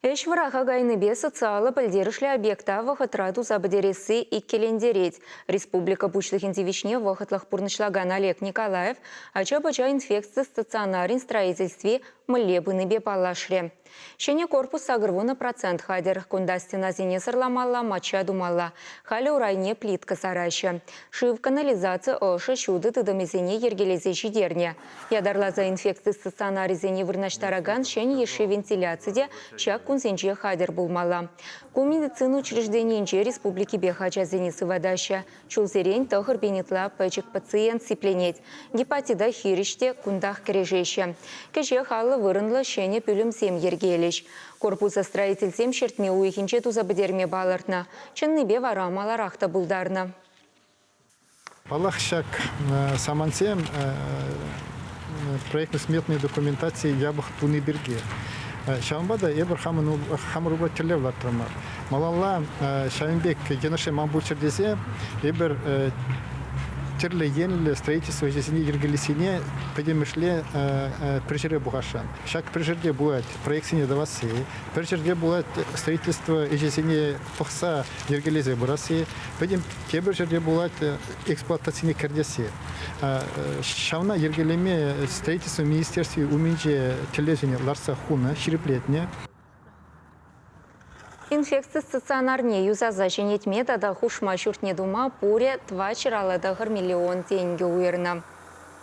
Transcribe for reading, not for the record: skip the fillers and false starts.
Ӗҫ вӑраха кайнипе социаллӑ пӗлтерӗшлӗ объекта вӑхӑтра туса пӗтересси иккӗлентерет. Республика Пуҫлӑхӗн тивӗҫне вӑхӑтлӑх пурнӑҫлакан Олег Николаев ача-пӑча инфекци стационарӗн строительстви мӗнле пынипе паллашрӗ. Ҫӗнӗ корпус 80% хатӗр. Кунта стенасене сӑрламалла, мачча тумалла. Халӗ урайне плитка сараҫҫӗ. Шыв, канализаци, ӑшӑ, ҫутӑ тытӑмӗсене йӗркелесе ҫитернӗ. Ятарласа инфекци стационарӗсене вырнаҫтаракан ҫӗнӗ йышши вентиляци те ҫак кунсенче хатӗр пулмалла. Ку медицина учрежденийӗнче республикипех ачасене сыватаҫҫӗ. Ҫулсерен 9000 ытла пӗчӗк пациент сипленет. Гепатита хирӗҫ те кунтах кӗрешеҫҫӗ. Кӗҫех 50 вырӑнлӑ ҫӗнӗ пӳлӗмсем йӗркелӗҫ. Корпуса строительсем ҫӗртме уйӑхӗнче туса пӗтерме палӑртнӑ. Чӑннипе вара маларах та пултарнӑ. Паллах, ҫак самантсем проектно-сметной документаци япӑх туни пирки. Ҫавӑнпа та эпир хамӑр ума тӗллев лартрӑмӑр. Малалла ҫавӑн пек йӑнӑшсем ан пулччӑр тесе эпир тӗрлӗ енлӗ строительство ӗҫӗсене йӗркелессине пӗтӗмӗшле пӗр ҫӗре пухасшӑн. Ҫак пӗр ҫӗрте пулать проектсене тӑвасси, пӗр ҫӗрте пулать строительство ӗҫӗсене пӑхса йӗркелесе пырасси, пӗтӗм тепӗр ҫӗрте пулать эксплуатацине кӗртесси. Ҫавна йӗркелеме строительство министерстви умӗнче тӗллевсене лартса хунӑ, ҫирӗплетнӗ. Инфекци стационарне юсаса ҫӗнетме тата хушма ҫуртне тума пурӗ 459 миллион тенкӗ уйӑрнӑ.